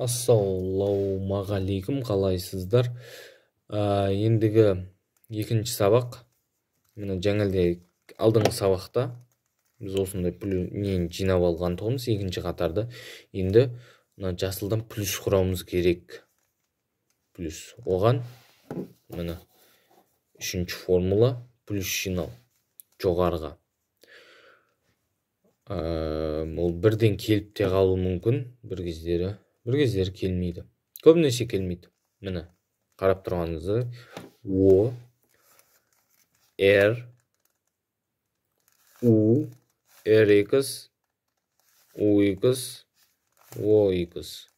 Ассалаумағалейкум, қалайсыздар? Ендігі екінші сабақ. Міне жаңағыдай алдыңғы сабақта біз осындай нені жинап алған тұғынбыз, екінші қатарды. Енді мына жасылдан плюс құрауымыз керек. Плюс. Оған міне үшінші формула плюс жинау жоғарыға. Ол бірден келіп те қалуы мүмкін, бір кездері келмейді. Көбінесе келмейді. Міне қарап тұрғаныңызда О, R, U, RX, UX, OX.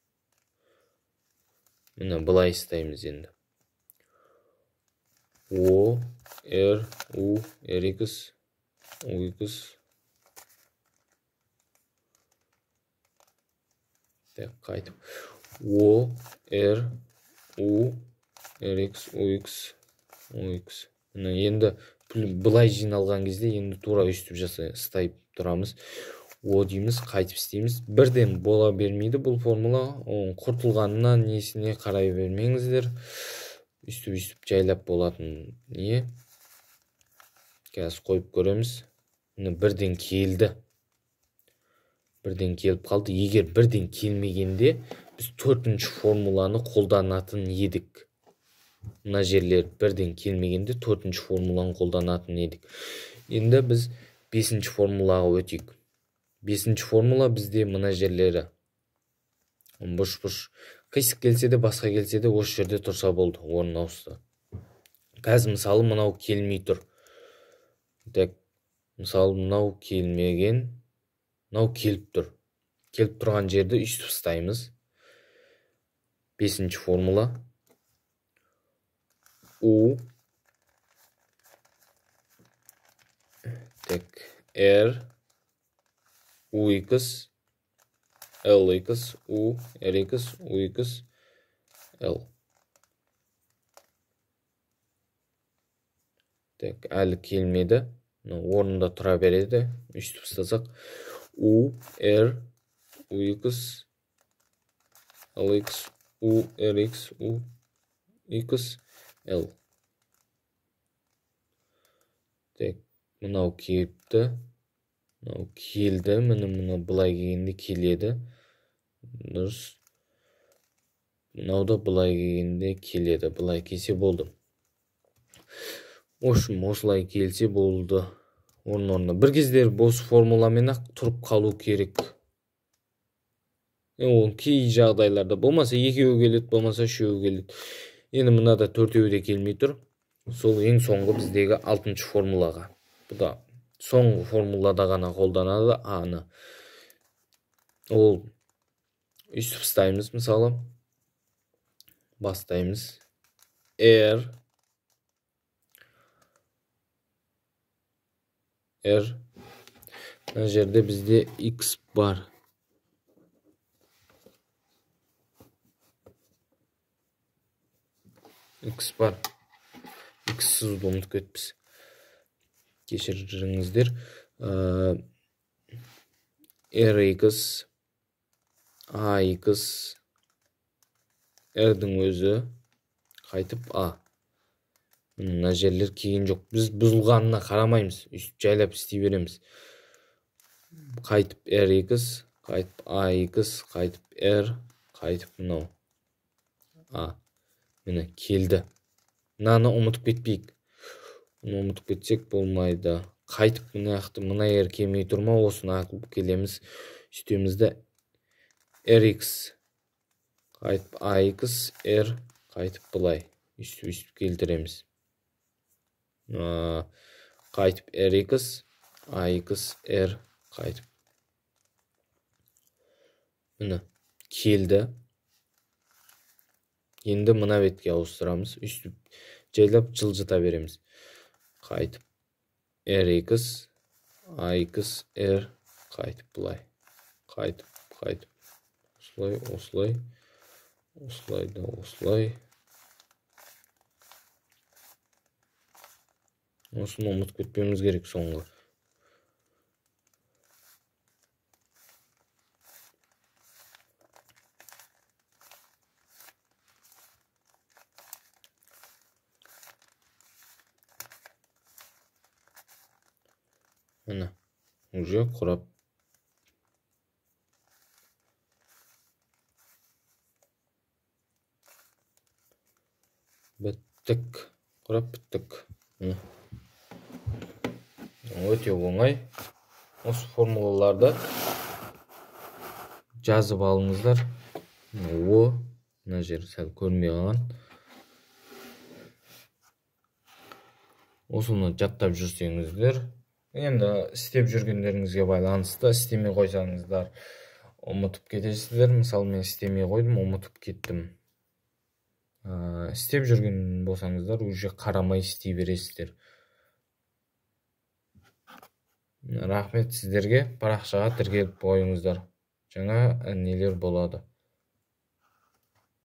Міне былай істейміз енді. О, R, U, RX, UX. Так, қайтып. О, R, U, RX, UX, UX. Міне енді былай жиналған кезде енді тура өйстіп ұстайып тұрамыз. О дейміз, қайтып істейміз. Бірден бола бермейді бұл формула. Оның құртылғанына несіне қарай бермеңіздер. Өйстіп жайлап болатын не. Қазір қойып көреміз. Міне бірден келді. Бірден келіп қалды. Егер бірден келмегенде біз төртінші формуланы қолданатын едік. Мына жерлер бірден келмегенде төртінші формуланы қолданатын едік. Енді біз бесінші формулаға өтейік. Бесінші формула бізде мына жерлері. Бұш-бұш. Қисық келсе де, басқа келсе де осы жерде тұрса болды, орын ауысты. Қазір мысалы мынау келмей тұр. Так, мысалы мынау келмеген, мынау келіп тұр. Келіп тұрған жерді өйстіп ұстаймыз. Бесінші формула. U, так, R, UX, LX, U, RX, UX, L. Так, әлі келмеді. Орнында тұра береді. Өйстіп ұстасақ. U, R, UX, LX, U, RX, U, X, L. Так, мынау келіпті. Мынау келді. Міне мынау былай келгенде келеді. Дұрыс. Мынау да былай келгенде келеді. Былай келсе болды. В общем, осылай келсе болды. Орын-орнына. Бір кездері бос формуламен-ақ тұрып қалу керек. Ол кей жағдайларда болмаса екеуі келеді, болмаса үшеуі келеді. Енді мынада төртеуі де келмей тұр. Сол ең соңғы біздегі алтыншы формулаға. Бұл да соңғы формулада ғана қолданады А-ны. Ол өйстіп ұстаймыз, мысалы. Бастаймыз. R, R. Мына жерде бізде X бар. X бар. X сызуды ұмытып кетіппіз. Кешіріңіздер. RX, AX, R-дің өзі қайтып A. Мына жерлер келген жоқ. Біз бұзылғанына қарамаймыз. Өйстіп жайлап істей береміз. Қайтып RX, қайтып AX, қайтып R, қайтып мынау A. Міне келді. Мынаны ұмытып кетпейік. Бұны ұмытып кетсек болмайды. Қайтып мына жақты, мына ер келмей тұр ма, осыны алып келеміз. Сөйтеміз де RX, қайтып AX, R, қайтып былай. Өйстіп келтіреміз. Қайтып RX, AX, R, қайтып. Міне келді. Енді мына бетке ауыстырамыз. Өйстіп жайлап жылжыта береміз. Қайтып RX, AX, R, қайтып былай. Қайтып, қайтып. Осылай, осылай. Осылай да осылай. Осыны ұмытып кетпеуіміз керек соңғы. Міне, уже құрап біттік, құрап біттік. Міне. Өте оңай. Осы формулаларды жазып алыңыздар. О, мына жер сәл көрінбей қалған. Осыны жаттап жүрсеңіздер, енді істеп жүргендеріңізге байланысты, істемей қойсаңыздар ұмытып кетесіздер. Мысалы, мен істемей қойдым, ұмытып кеттім. Істеп жүрген болсаңыздар, уже қарамай істей бересіздер. Рахмет сіздерге, парақшаға тіркеліп қойыңыздар. Жаңа нелер болады.